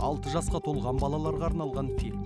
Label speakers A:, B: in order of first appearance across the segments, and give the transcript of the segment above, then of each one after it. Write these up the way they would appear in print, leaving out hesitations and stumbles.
A: 6 жасқа толған балаларға арналған фильм.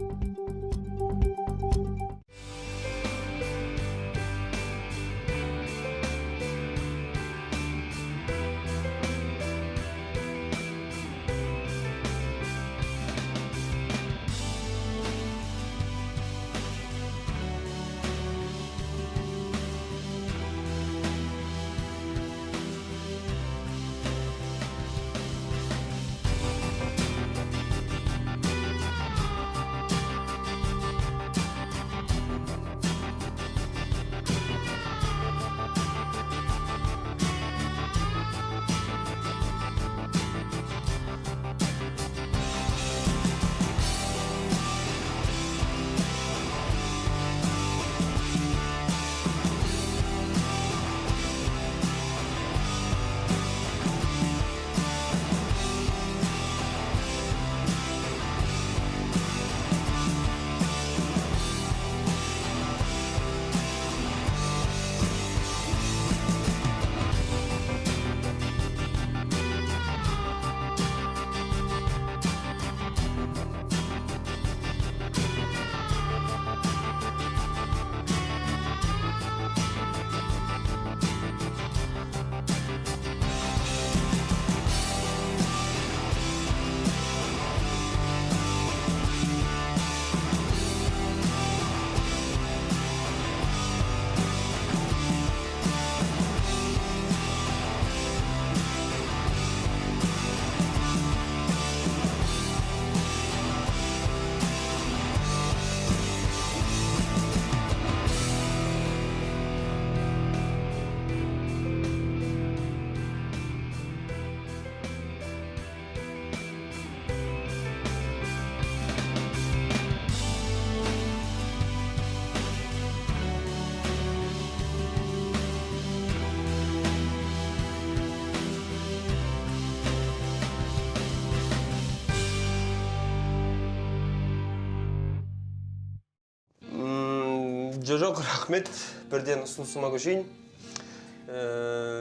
B: Жоқ, рахмет. Бірден ұсынысыма көшейін.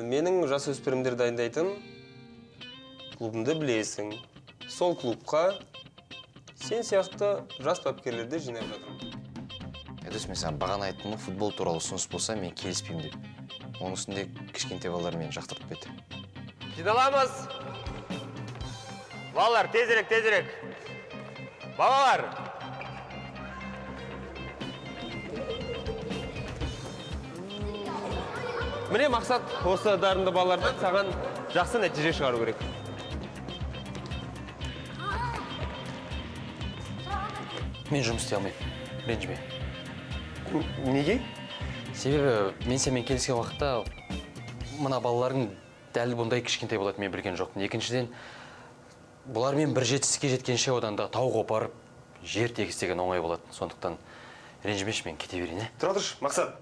B: Менің жасөспірімдер дайындайтын клубымды білесің. Сол клубқа сен сияқты жас бапкерлерді жинап жатырмын.
C: Айдос, мен саған бағана айттым ғой, футбол туралы ұсыныс болса, мен келіспеймін деп. Оның үстінде кішкентай балалар мені жақтыртпайды.
B: Жиналамыз. Балалар, тезірек, тезірек. Балалар! Міне, мақсат, осы дарынды балалардан саған жақсы нәтиже шығару керек.
C: Мен жұмыс істей алмаймын, ренжіме.
B: Неге?
C: Себебі мен сенімен келіскен уақытта мына балалардың дәл бұндай кішкентай болады мен білген жоқпын. Екіншіден, бұлармен бір жетістікке жеткенше одан да тау қопарып, жер тегістеген оңай болады. Сондықтан ренжімеші, мен кете берейін, ә?
B: Тұра тұршы, Мақсат.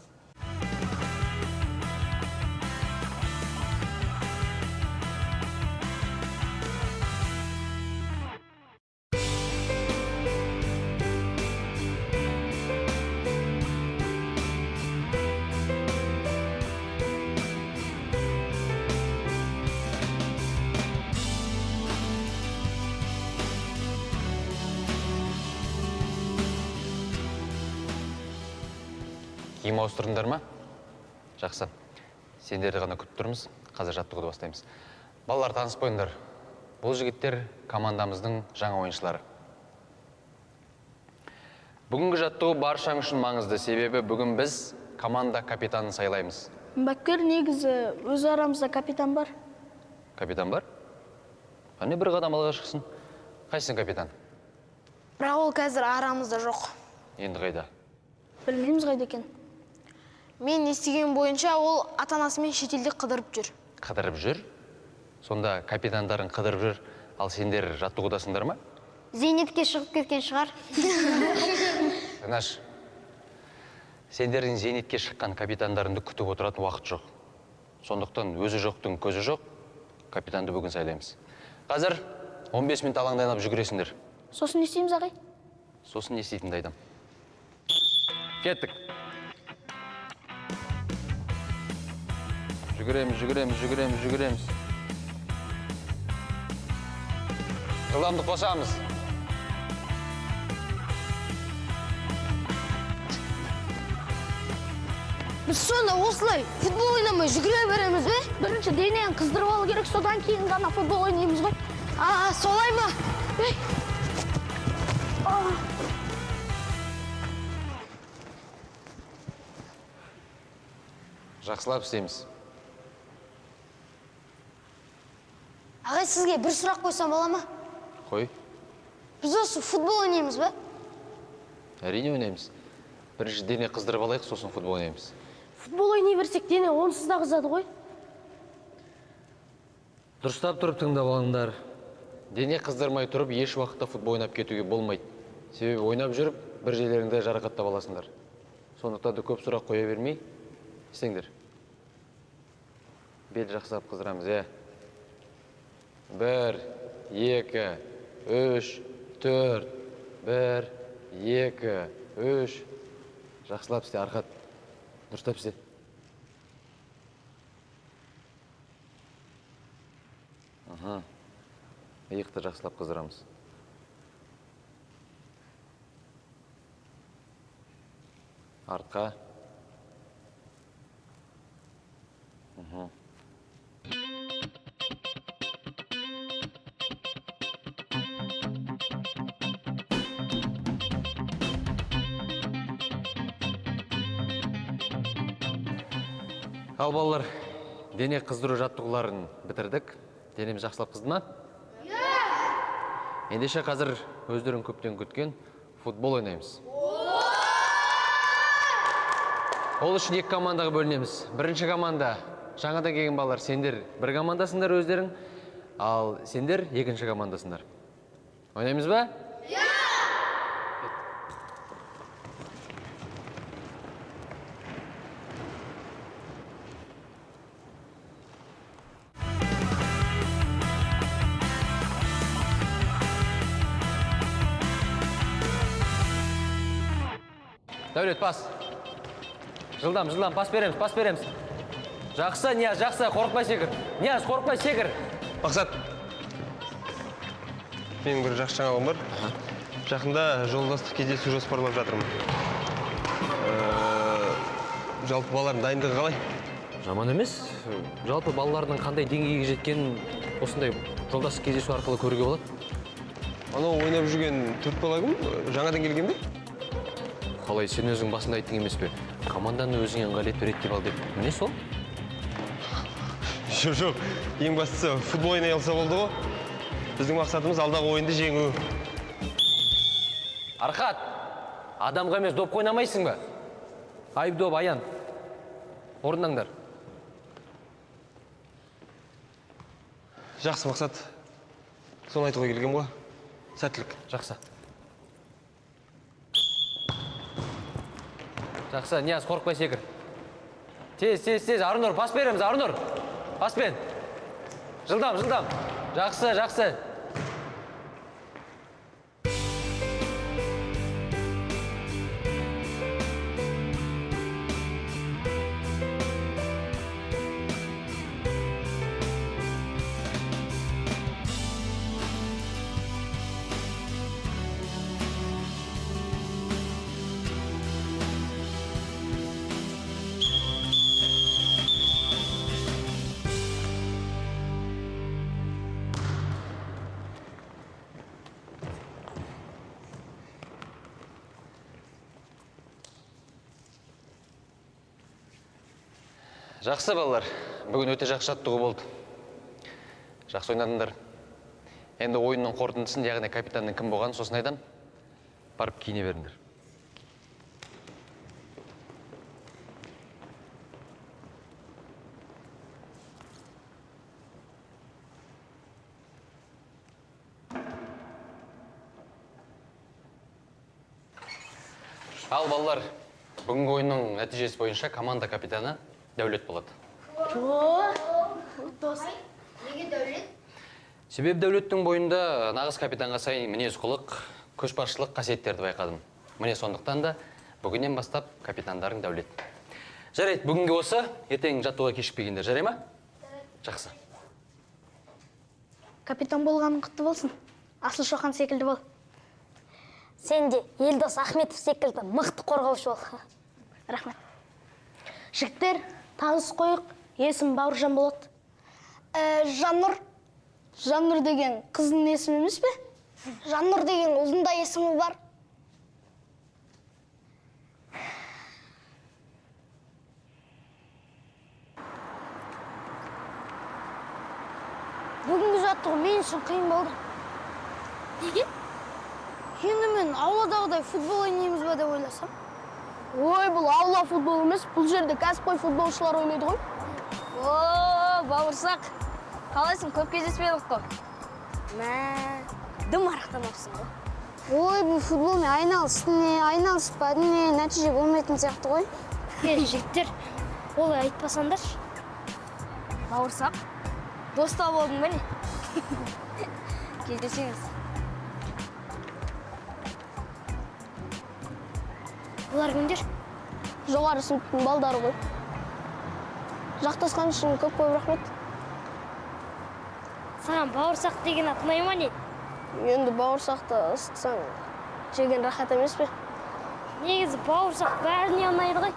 C: Киім ауыстырдыңдар ма? Жақсы. Сендерді ғана күтіп тұрмыз. Қазір жаттығуды бастаймыз. Балалар, танысып қойыңдар. Бұл жігіттер командамыздың жаңа ойыншылары. Бүгінгі жаттығу баршаң үшін маңызды. Себебі бүгін біз команда капитанын сайлаймыз.
D: Бапкер, негізі өз арамызда капитан бар.
C: Капитан бар? Қане, бір қадам алға шықсын. Қайсың капитан?
E: Бірақ ол қазір арамызда жоқ.
C: Енді қайда?
D: Білмейміз қайда екен.
E: Мен естіген бойынша, ол ата-анасымен шетелде қыдырып жүр.
C: Қыдырып жүр? Сонда капитандарың қыдырып жүр, ал сендер жаттығудасыңдар ма?
F: Зейнетке шығып кеткен шығар.
C: Наш, сендердің зейнетке шыққан капитандарыңды күтіп отыратын уақыт жоқ. Сондықтан өзі жоқтың көзі жоқ, капитанды бүгін сайлаймыз. Қазір 15 минут алаңда айналып жүгіресіңдер.
D: Сосын не істейміз, ағай?
C: Сосын не істейтінімді айтамын. Кеттік. Жүгіреміз, жүгіреміз, жүгіреміз, жүгіреміз. Жылдамдық қосамыз.
F: Біз сонда осылай футбол ойнамай жүгіре береміз бе?
D: Бірінші денені қыздырып алу керек, содан кейін ғана футбол ойнаймыз ғой.
F: А, солай ма? Ей.
C: Жақсылап істейміз.
F: Ағай, сізге бір сұрақ қойсам бола ма?
C: Қой.
F: Біз осы футбол ойнаймыз ба?
C: Әрине ойнаймыз. Бірінші дене қыздырып алайық, сосын футбол ойнаймыз.
D: Футбол ойнай берсек дене онсыз да қызады ғой.
C: Дұрыстап тұрып тыңдап алыңдар. Дене қыздырмай тұрып еш уақытта футбол ойнап кетуге болмайды. Себебі ойнап жүріп бір жерлеріңді жарақаттап аласыңдар. Сондықтан да көп сұрақ қоя бермей істеңдер. Бел жақсылап қыздырамыз, иә. 1, 2, 3, 4. 1, 2, 3. Жақсылап істе, Архат. Дұрыстап істе. Аха. Иықты жақсылап қыздырамыз. Артқа. Ал балалар, дене қыздыру жаттығуларын бітірдік. Денеміз жақсылап қызды ма? Ендеше қазір өздерің көптен күткен футбол ойнаймыз. Ол үшін екі командаға бөлінеміз. Бірінші команда жаңадан келген балалар, сендер бір командасыңдар өздерің, ал сендер екінші командасыңдар. Ойнаймыз ба? Дәулет, пас. Жылдам, жылдам, пас береміз, пас береміз. Жақсы, Нияз, жақсы, қорықпай секір. Нияз, қорықпай секір.
B: Мақсат, менің бір жақсы жаңалығым бар. Жақында жолдастық кездесу жоспарлап жатырмын. Жалпы балалардың дайындығы қалай?
C: Жаман емес. Жалпы балалардың қандай деңгейге жеткенін осындай жолдастық кездесу арқылы көруге болады.
B: Анау ойнап жүрген 4 бала кім? Жаңадан келген бе?
C: Қалай, сен өзің басында айттың емес пе? Команданы өзіңе ыңғайлы етіп реттеп ал деп. Міне сол.
B: Жоқ, жоқ. Ең бастысы футбол ойнай алса болды ғой. Біздің мақсатымыз алдағы ойынды жеңу.
C: Архат, адамға емес доп ойнамайсың ба? Айып доп, Аян. Орындаңдар.
B: Жақсы, Мақсат. Соны айтуға келгем ғой. Сәттілік.
C: Жақсы. Жақсы, Нияз, қорықпай секір. Тез, тез, тез. Арнұр, пас береміз, Арнұр. Паспен. Жылдам, жылдам. Жақсы, жақсы. Жақсы, балалар. Бүгін өте жақсы жаттығу болды. Жақсы ойнадыңдар. Енді ойынның қорытындысын, яғни капитанның кім болғанын сосын айтам. Барып киіне беріңдер. Ал балалар, бүгінгі ойынның нәтижесі бойынша команда капитаны Дәулет болады.
F: Неге Дәулет?
C: Себебі Дәулеттің бойында нағыз капитанға сай мінез-құлық, көшбасшылық қасиеттерді байқадым. Міне сондықтан да бүгіннен бастап капитандарың Дәулет. Жарайды, бүгінгі осы, ертең жаттығуға кешікпегендер, жарай ма? Жақсы.
D: Капитан болғаның құтты болсын. Асыл Шоқан секілді бол.
F: Сен де Елдос Ахметов секілді мықты қорғаушы бол.
D: Рахмет.
F: Жігіттер, таныс қойық. Есім Бауыржан болады.
D: Жаннұр.
E: Жаннұр деген қыздың есімі емес пе?
D: Жаннұр деген ұлдың да есімі бар. Бүгінгі жаттығу мен үшін қиын болды.
E: Неге?
D: Енді мен ауладағыдай футбол ойнаймыз ба деп ойласам.
E: Ой, бұл аула футбол емес, бұл жерде кәсіпқой футболшылар ойнайды ғой.
F: О, бауырсақ. Қалайсың, көп кездеспедік қой.
D: Мә, дым арақтамапсың ғой. Ой, бұл футболмен айналысты не, айналыспады не, нәтиже болмайтын сияқты ғой.
F: Е, жігіттер, олай айтпасаңдаршы. Бауырсақ, дос тауып алдың ба не? Кездесеміз.
D: Бұлар кімдер?
E: Жоғары сыныптың балдары ғой. Жақтасқан үшін көп-көп рахмет.
F: Саған бауырсақ деген ат ұнай ма не?
E: Енді бауырсақты ысытсаң, жеген рахат емес пе?
F: Негізі бауырсақ бәріне ұнайды ғой.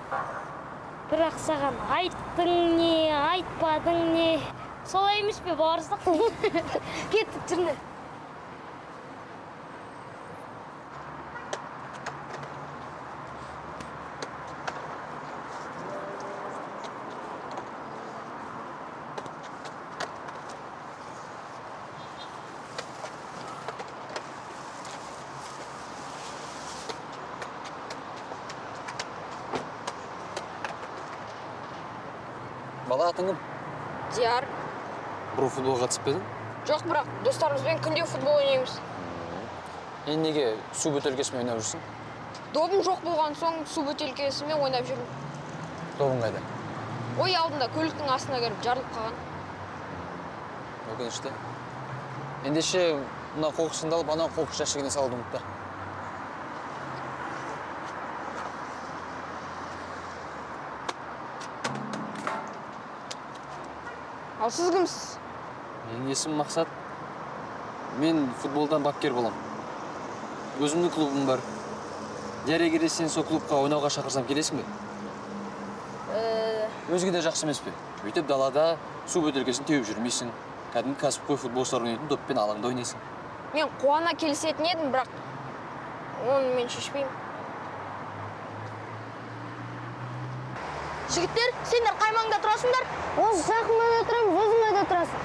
F: Бірақ саған айттың не, айтпадың не. Солай емес пе бауырсақ? Кеттік жүріңдер.
C: Бала, атың кім?
E: Диар.
C: Бұрын футболға қатысып па едің?
E: Жоқ, бірақ достарымызбен күнде футбол ойнаймыз.
C: Енді неге су бөтелкесімен ойнап жүрсің?
E: Добым жоқ болған соң су бөтелкесімен ойнап жүрмін.
C: Добың қайда?
E: Ой, алдында көліктің астына кіріп жарылып қалған.
C: Өкінішті. Ендеше мына қоқысыңды алып, анау қоқыс жәшігіне салуды ұмытпа.
E: Ал сіз кімсіз?
C: Менің есімім Мақсат. Мен футболдан бапкер боламын. Өзімнің клубым бар. Диар, егер сені сол клубқа ойнауға шақырсам, келесің бе? Өзіңе де жақсы емес пе? Өйтіп далада су бөтелкесін теуіп жүрмейсің. Кәдімгі кәсіпқой футболшылар ойнайтын доппен алаңда ойнайсың.
E: Мен қуана келісетін едім, бірақ оны мен шешпеймін. Жігіттер, сендер қай маңда тұрасыңдар?
D: Осы жақын маңда тұрамыз, өзің қайда тұрасың?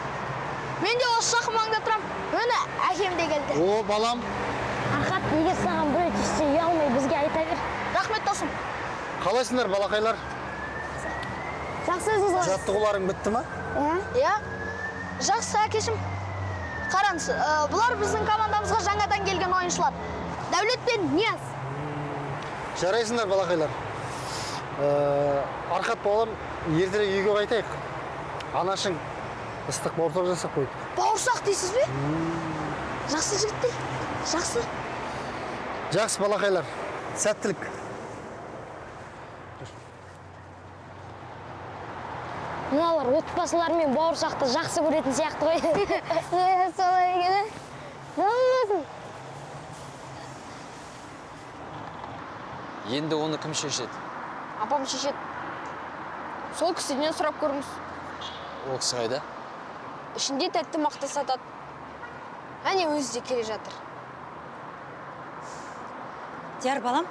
E: Мен де осы жақын маңда тұрамын. Міне, әкем де келді.
G: О, балам.
F: Архат, егер саған біреу тиіссе, ұялмай бізге айта бер.
E: Рахмет, досым.
G: Қалайсыңдар, балақайлар?
D: Жақсы, өзіңіз қалайсыз?
G: Жаттығуларың бітті ма?
E: Иә. Жақсы, әкешім. Қараңыз, бұлар біздің командамызға жаңадан келген ойыншылар. Дәулет пен Нияз.
G: Жарайсыңдар, балақайлар. Архат балам, ертерек үйге қайтайық. Анашың ыстық бауырсақ жасап қойды.
E: Бауырсақ дейсіз бе? Жақсы, жігіттер, жақсы.
G: Жақсы, балақайлар. Сәттілік.
F: Мыналар отбасыларымен бауырсақты жақсы көретін сияқты ғой.
D: Е, солай екен. Не ойлайсың?
C: Енді оны кім шешеді?
E: Апам шешеді. Сол кісіден сұрап көріңіз.
C: Ол кісі қайда?
E: Ішінде тәтті мақта сатады. Әне өзі де келе жатыр.
H: Диар балам,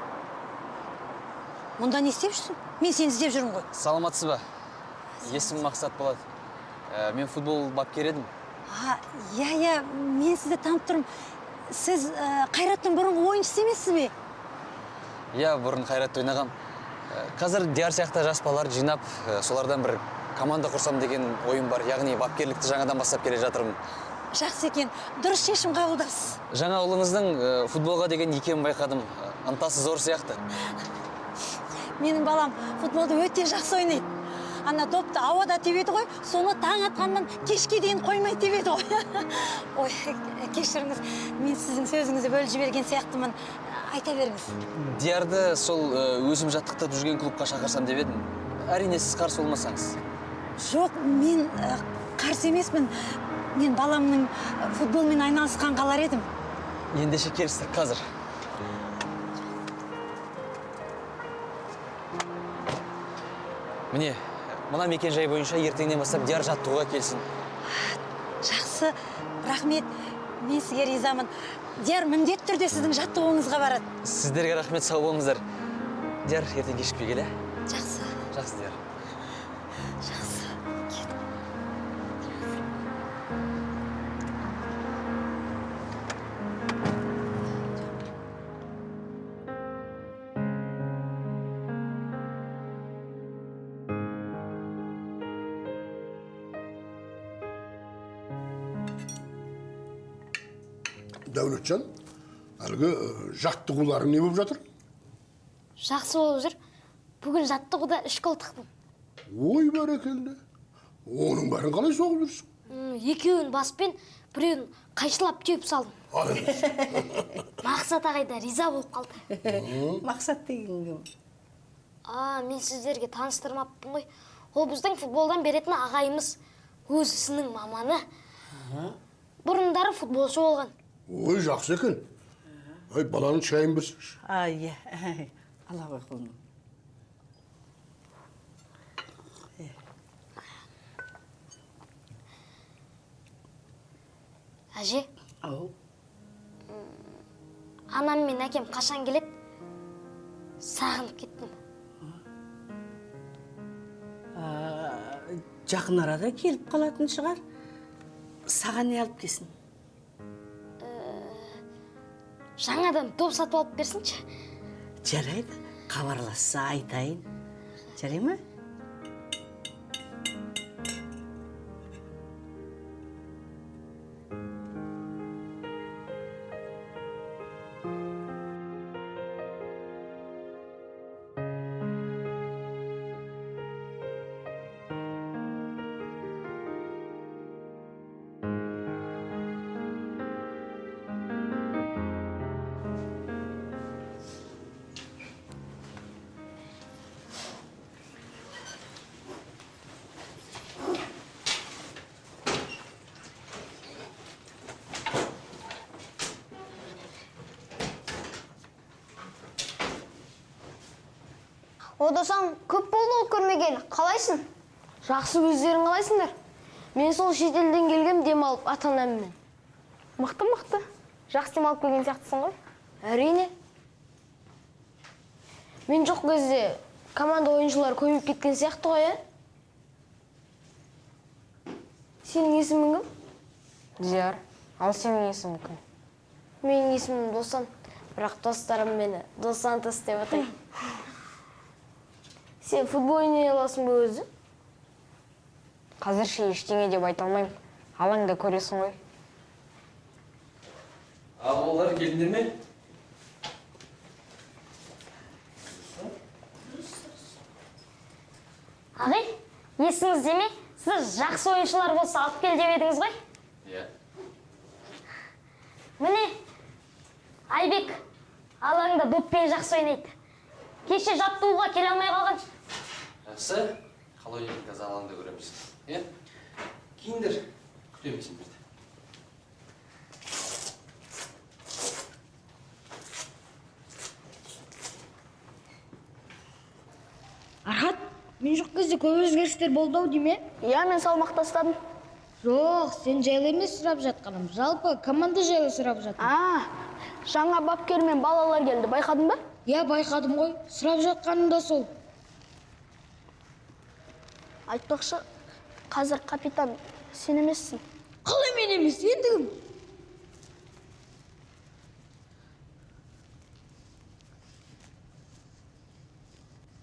H: мұнда не істеп жүрсің? Мен сені іздеп жүрмін ғой.
C: Саламатсыз ба? Есімім Мақсат болады. Мен футбол бапкері едім.
H: А, иә, иә, мен сізді танып тұрмын. Сіз Қайраттың бұрынғы ойыншысы емессіз бе?
C: Иә, бұрын Қайратты ойнағам. Қазір Диар сияқты жас балаларды жинап, солардан бір команда құрсам деген ойым бар. Яғни бапкерлікті жаңадан бастап келе жатырмын.
H: Жақсы екен, дұрыс шешім қабылдапсыз.
C: Жаңа ұлыңыздың футболға деген икемін байқадым. Ынтасы зор сияқты.
H: Менің балам футболды өте жақсы ойнайды. Ана допты ауада тебеді ғой, соны таң атқаннан кешке дейін қоймай тебеді ғой. Ой, кешіріңіз, мен сіздің сөзіңізді бөліп жіберген сияқтымын. Айта беріңіз.
C: Диарды сол өзім жаттықтырып жүрген клубқа шақырсам деп едім. Әрине, сіз қарсы болмасаңыз.
H: Жоқ, мен қарсы емеспін. Мен баламның футболмен айналысқан қалар едім.
C: Ендеше келістік қазір. Міне, мына мекен-жай бойынша ертеңнен бастап Диар жаттығуға келсін.
H: Жақсы, рахмет. Мен сізге ризамын. Диар міндетті түрде сіздің жаттығуыңызға барады.
C: Сіздерге рахмет, сау болыңыздар. Диар, ертең кешікпей кел, ә?
H: Жақсы.
C: Жақсы, Диар.
H: Жақсы. Кет.
I: Дәулетжан, әлгі жаттығуларың не болып жатыр?
F: Жақсы болып жүр. Бүгін жаттығуда 3 гол тықтым.
I: Ой, бәрекелді. Оның бәрін қалай соғып жүрсің?
F: Екеуін баспен, біреуін қайшылап теуіп салдым.
I: Ал емес.
F: Мақсат ағай да риза болып қалды.
J: Мақсат деген кім?
F: А, мен сіздерге таныстырмаппын ғой. Ол біздің футболдан беретін ағайымыз, өз ісінің маманы. Бұрындары футболшы болған.
I: Ой, жақсы екен. Ай, баланың шайын берсінші.
J: Ай, ала ғой құлыным.
F: Әже.
J: Ау.
F: Анам мен әкем қашан келеді? Сағынып кеттім.
J: Жақын арада келіп қалатын шығар. Саған не алып келсін?
F: Жаңадан доп сатып алып берсінші.
J: Жарайды, хабарласса айтайын. Жарай ма?
D: О, Досан, көп болды ғой көрмегелі. Қалайсың?
F: Жақсы, өздерің қалайсыңдар? Мен сол шетелден келгем демалып ата-анаммен.
D: Мықты, мықты. Жақсы демалып келген сияқтысың ғой.
F: Әрине. Мен жоқ кезде команда ойыншылары көбейіп кеткен сияқты ғой, ә? Сенің есімің кім?
D: Диар. Ал сенің есімің кім?
F: Менің есімім Досан. Бірақ достарым мені Досантас деп атайды. Сен футбол ойнай аласың ба өзі?
D: Қазірше ештеңе деп айта алмаймын. Алаңда көресің ғой.
C: Ал олар келдіңдер ме?
F: Ағай, есіңізде ме? Сіз жақсы ойыншылар болса алып кел деп едіңіз ғой?
C: Иә.
F: Міне, Айбек алаңда доппен жақсы ойнайды. Кеше жаттығуға келе алмай қалған.
C: Жақсы, қалай ойнайтынын қазір алаңда көреміз. Иә? Киіндір, күтемін сендерді.
F: Архат, мен жоқ кезде көп өзгерістер болды ау деме?
E: Иә, мен салмақ тастадым.
F: Жоқ, сен жайлы емес сұрап жатқаным. Жалпы команда жайлы сұрап жатырмын.
E: А, жаңа бапкер мен балалар келді, байқадың ба?
F: Иә, байқадым ғой. Сұрап жатқаным да сол.
E: Айтпақшы, қазір капитан сен емессің.
F: Қалай мен емес, енді кім?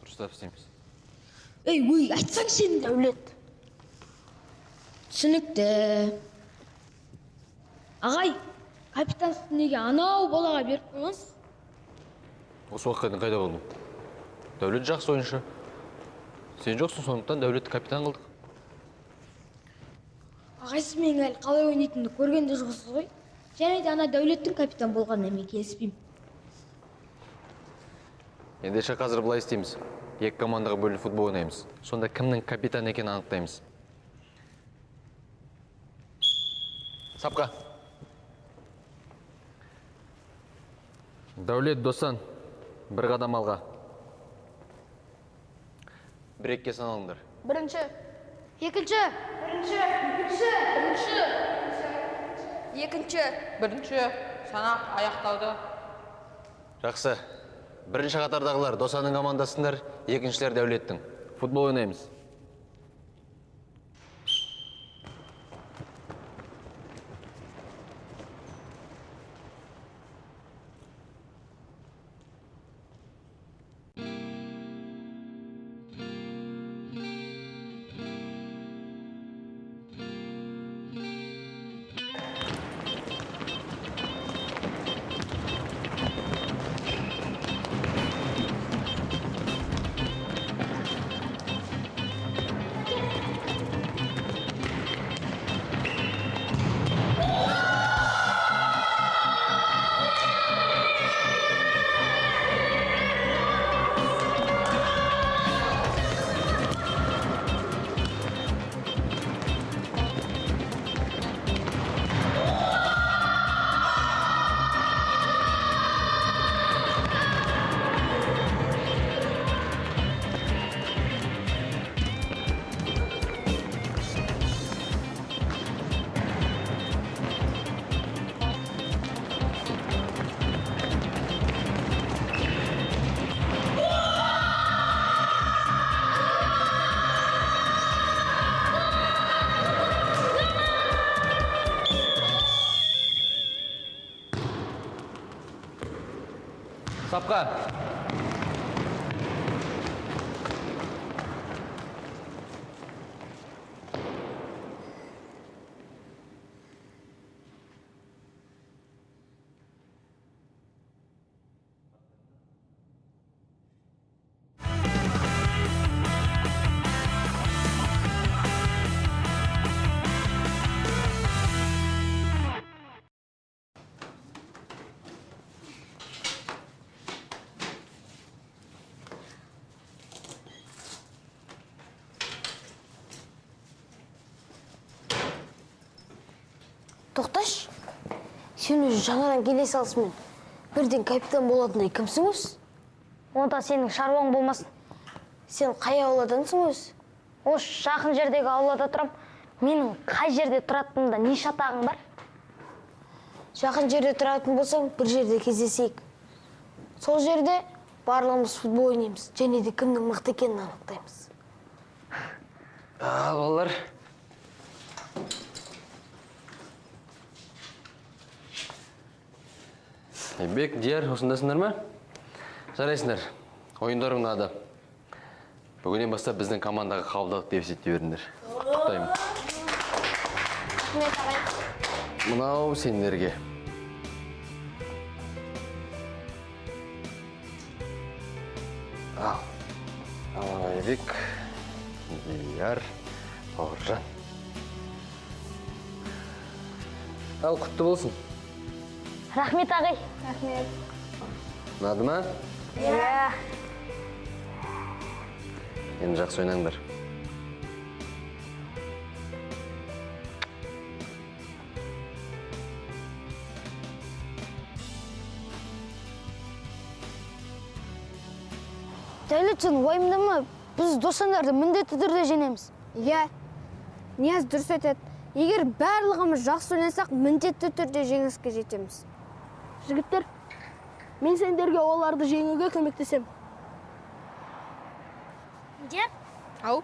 C: Дұрыстап істейміз.
F: Ей, өй, айтсаңшы енді.
E: Дәулет.
F: Түсінікті. Ағай, капитанствоны неге анау балаға беріп қойғансыз?
C: Осы уақытқа дейін қайда болдың? Дәулет жақсы ойыншы. Сен жоқсың, сондықтан Дәулетті капитан қылдық.
F: Ағай, сіз менің әлі қалай ойнайтынымды көрген де жоқсыз ғой. Және де ана Дәулеттің капитан болғанына мен келіспеймін.
C: Ендеше қазір былай істейміз. Екі командаға бөлініп футбол ойнаймыз. Сонда кімнің капитан екенін анықтаймыз. Сапқа. Дәулет, Досан, бір қадам алға. Бір-екіге саналыңдар.
E: Бірінші. Екінші. Бірінші. Екінші. Бірінші. Екінші.
K: Бірінші. Санақ аяқталды.
C: Жақсы. Бірінші қатардағылар Досанның командасындар, екіншілер Дәулеттің. Футбол ойнаймыз. Сапқа.
D: Тоқташы, сен өзі жаңадан келе салысымен бірден капитан болатындай кімсің өзі?
F: Онда сенің шаруаң болмасын.
D: Сен қай ауладансың өзі?
F: Осы жақын жердегі аулада тұрам. Менің қай жерде тұратынымда не шатағың бар?
D: Жақын жерде тұратын болсаң, бір жерде кездесейік. Сол жерде барлығымыз футбол ойнаймыз және де кімнің мықты екенін анықтаймыз.
C: Балалар. Бек, Дияр, осындасыңдар ма? Жарайсыңдар. Ойындар ұнады. Бүгіннен бастап біздің командаға қабылдадық деп есептей беріңдер. Құттықтаймын.
D: Рахмет, ағай.
C: Мынау сендерге. Ал. Ал, Айбек, Дияр, Бауыржан. Ал, құтты болсын.
F: Рахмет, ағай.
D: Рахмет.
C: Ұнады ма?
F: Иә.
C: Енді жақсы ойнаңдар.
D: Дәулет, сен уайымдама, біз Досандарды міндетті түрде жеңеміз. Иә, Нияз дұрыс айтады. Егер барлығымыз жақсы ойнасақ, міндетті түрде жеңіске жетеміз.
E: Жігіттер, мен сендерге оларды жеңуге көмектесем.
F: Дияр?
K: Ау.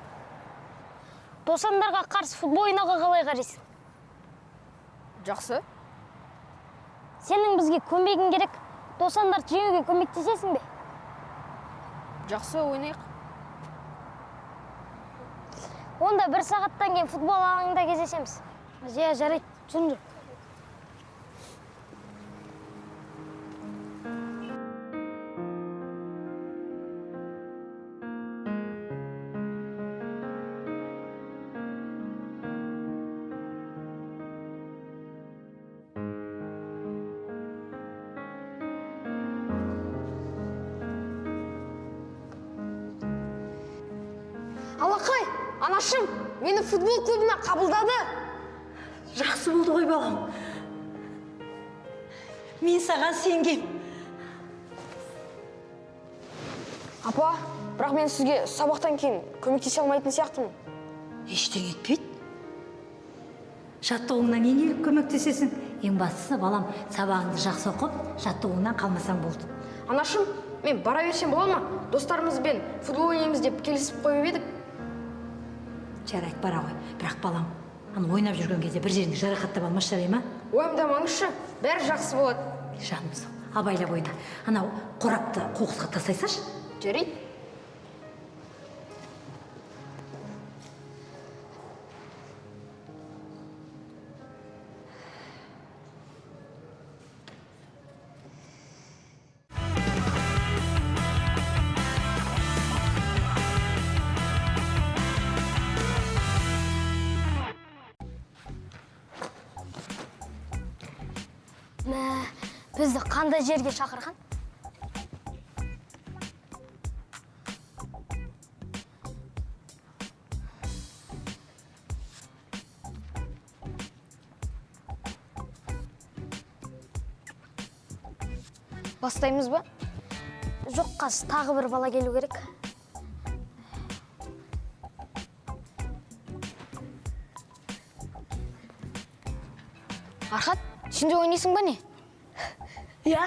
F: Досандарға қарсы футбол ойнауға қалай қарайсың?
K: Жақсы.
F: Сенің бізге көмегің керек. Досандарды жеңуге көмектесесің бе?
K: Жақсы, ойнайық.
F: Онда бір сағаттан кейін футбол алаңында кездесеміз. Иә, жарайды, жүріңдер.
D: Алақай, анашым, мені футбол клубына қабылдады.
H: Жақсы болды ғой, балам. Мен саған сенгем.
D: Апа, Бірақ мен сізге сабақтан кейін көмектесе алмайтын сияқтымын.
H: Ештеңе етпейді. Жаттығуыңнан не келіп көмектесесің? Ең бастысы, балам, сабағыңды жақсы оқып, жаттығуыңнан қалмасаң болды.
D: Анашым, мен бара берсем бола ма? Достарымызбен футбол ойнаймыз деп келісіп қойып едік.
H: Жарайды, бара ғой. Бірақ балам, ана ойнап жүрген кезде бір жеріңді жарақаттап алмашы, жарай ма?
D: Уайымдамаңызшы, бәрі жақсы болады.
H: Жаным сол, абайлап ойна. Анау қорапты қоқысқа тастай салшы.
D: Жарайды.
F: Мә, бізді қандай жерге шақырған?
D: Бастаймыз ба?
F: Жоқ, қазір тағы бір бала келу керек.
D: Архат, сен де ойнайсың ба не?
E: Иә.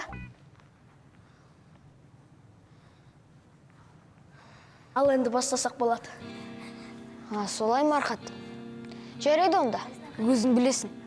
E: Ал енді бастасақ болады.
D: А, солай ма, Архат? Жарайды онда, өзің білесің.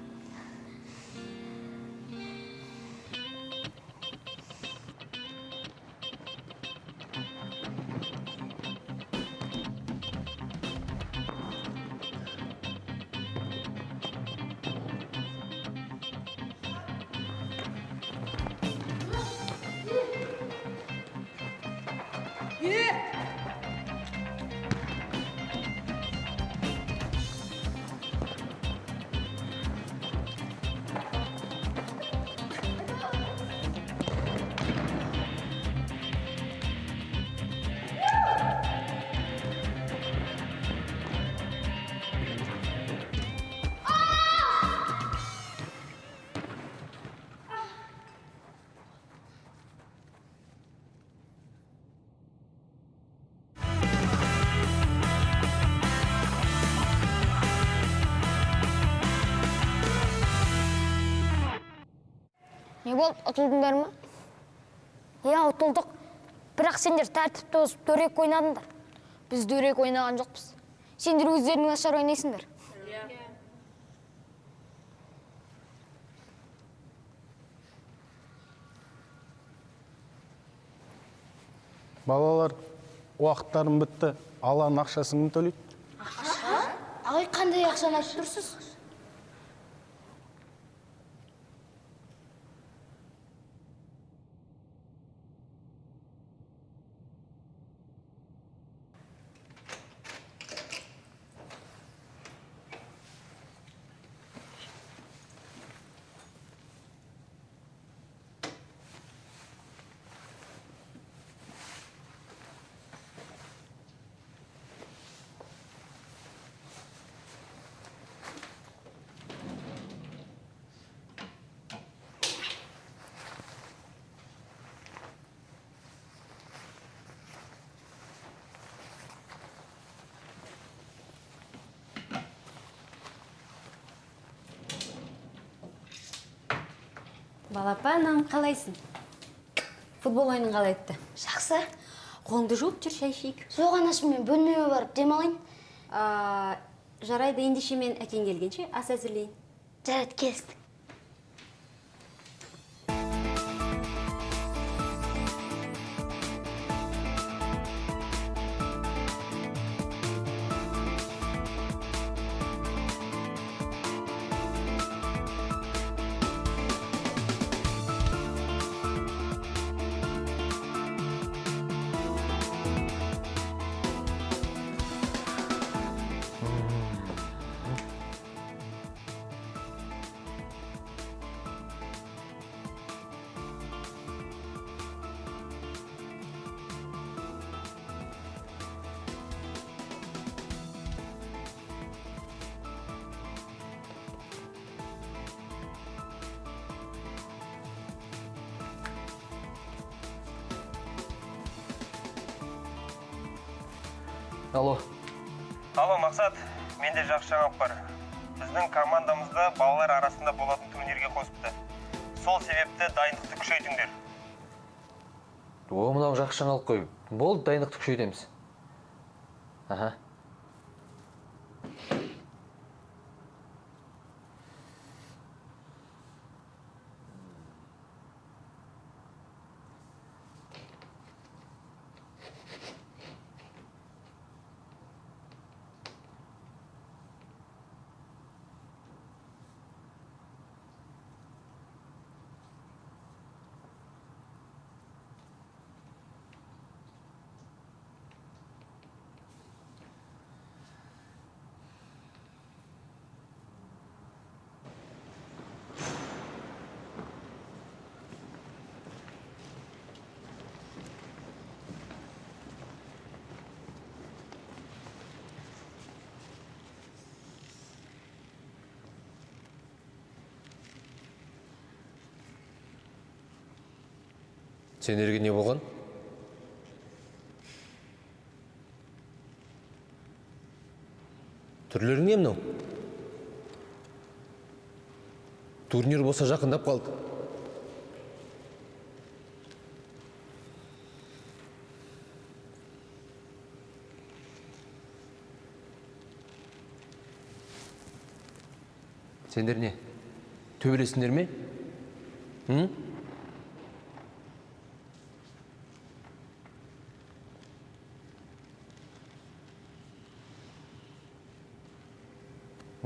D: Не болды, ұтылдыңдар ма?
F: Иә, ұтылдық. Бірақ сендер тәртіпті бұзып дөрекі ойнадыңдар.
D: Біз дөрекі ойнаған жоқпыз. Сендер өздерің нашар ойнайсыңдар.
I: Балалар, уақыттарым бітті. Алланың ақшасын кім төлейді?
E: Ақша? Ағай, қандай ақшаны айтып тұрсыз?
L: Балапаным, қалайсың? Футбол ойының қалай өтті?
F: Жақсы.
L: Қолыңды жуып жүр, шай ішейік.
F: Жоқ, анашым, мен бөлмеме барып демалайын.
L: Жарайды, ендеше мен әкең келгенше ас әзірлейін.
F: Жарайды, келістік.
C: Алло.
B: Алло, Мақсат, менде жақсы жаңалық бар. Біздің командамызды балалар арасында болатын турнирге қосыпты. Сол себепті дайындықты күшейтіңдер.
C: О, мынау жақсы жаңалық қой. Болды, дайындықты күшейтеміз. Аха. Сендерге не болған? Түрлерің не мынау? Турнир болса жақындап қалды. Сендер не? Төбелесіңдер ме? М?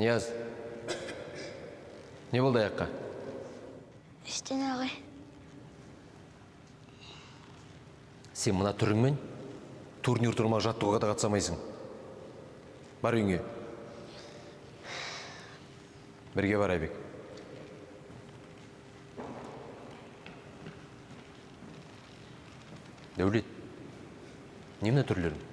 C: Нияз, не болды аяққа?
E: Ештеңе, ағай.
C: Сен мына түріңмен турнир тұрмақ жаттығуға да қатыса алмайсың. Бар үйіңе. Бірге бар, Айбек. Дәулет, не мына түрлерің?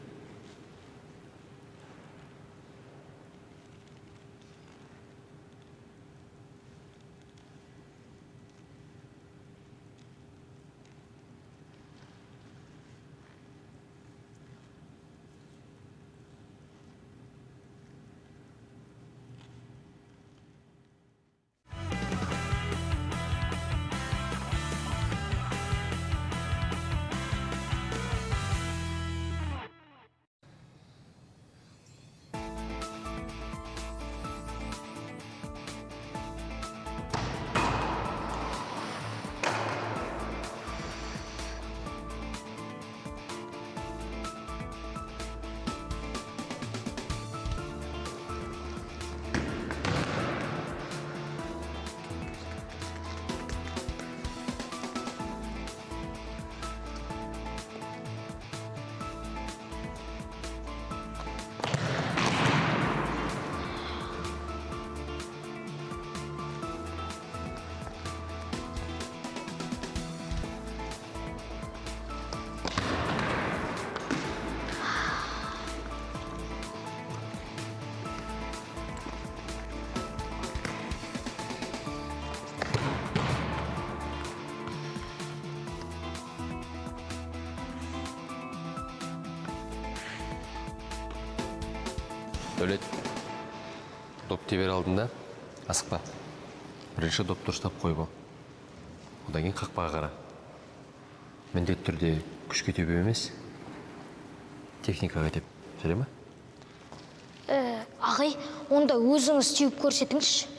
C: Дәулет, доп тебер алдында асықпа. Бірінші доп дұрыстап қойып ал. Одан кейін қақпаға қара. Міндетті түрде күшке тебу емес, техникаға теп. Жарай ма?
F: Ағай, онда өзіңіз теуіп көрсетіңізші.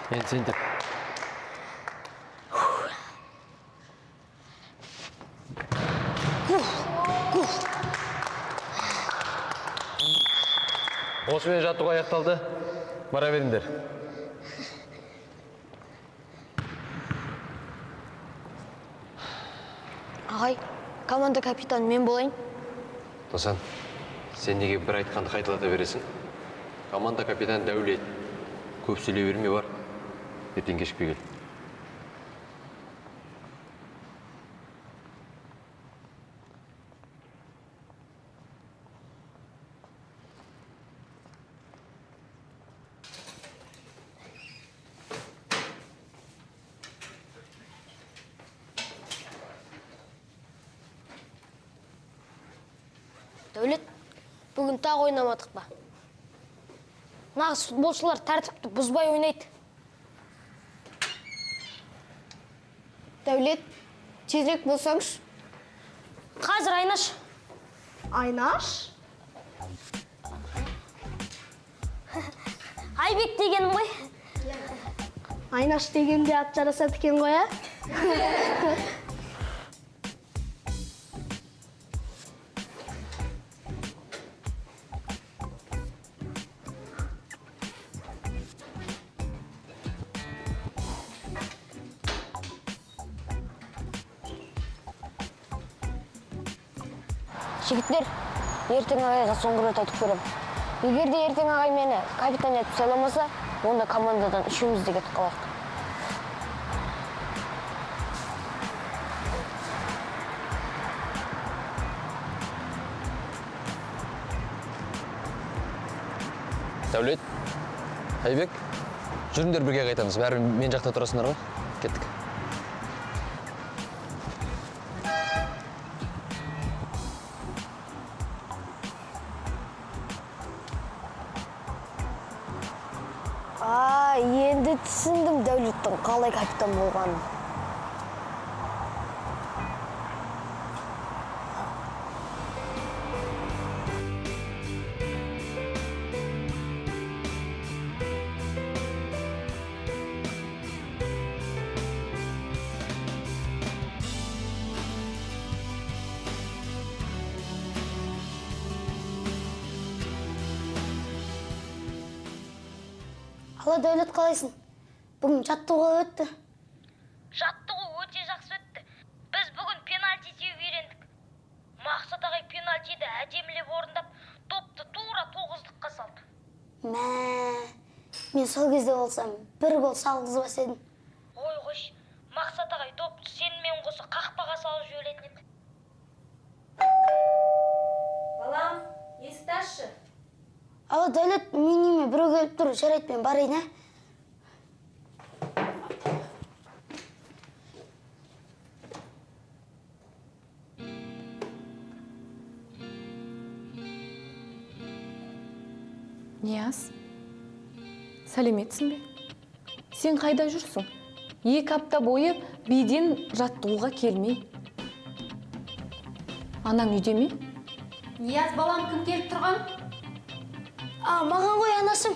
C: Енді сен теп. Осымен жаттығу аяқталды. Бара беріңдер.
D: Ағай, команда капитаны мен болайын.
C: Досан, сен неге бір айтқанды қайталата бересің? Команда капитаны Дәулет. Көп сөйлей берме, бар. Ертең кешікпей кел.
F: Дәулет, бүгін тағы ойнамадық па? Нағыз футболшылар тәртіпті бұзбай ойнайды.
D: Дәулет, тезірек болсаңшы.
F: Қазір, Айнаш.
E: Айнаш?
F: Айбек дегенім ғой.
E: Айнаш дегенде ат жарасады екен ғой, ә?
D: Жігіттер, ертең ағайға соңғы рет айтып көремін. Егер де ертең ағай мені капитан етіп сайламаса, онда командадан үшеуміз де кетіп қалайық.
C: Дәулет, Айбек, жүріңдер, бірге қайтамыз. Бәрі мен жақта тұрасыңдар ғой. Кеттік.
D: А, енді түсіндім Дәулеттің қалай капитан болғанын.
F: Алла, Дәулет, қалайсың? Бүгін жаттығу қалай өтті? Жаттығу өте жақсы өтті. Біз бүгін пенальти теуіп үйрендік. Мақсат ағай пенальтиді әдемілеп орындап, допты тура тоғыздыққа салды.
D: Мә, мен сол кезде болсам, бір гол салғызбас едім.
F: Ой, қойшы, Мақсат ағай допты сенімен қоса қақпаға салып жіберетін еді.
L: Балам, есікті ашшы.
D: Алла, Дәулет, менің үйіме біреу келіп тұр. Жарайды, мен барайын, ә?
M: Нияз, сәлеметсің бе? Сен қайда жүрсің? 2 апта бойы биден жаттығуға келмей. Анаң үйде ме?
L: Нияз, балам, кім келіп тұрған?
D: А, маған ғой, анашым.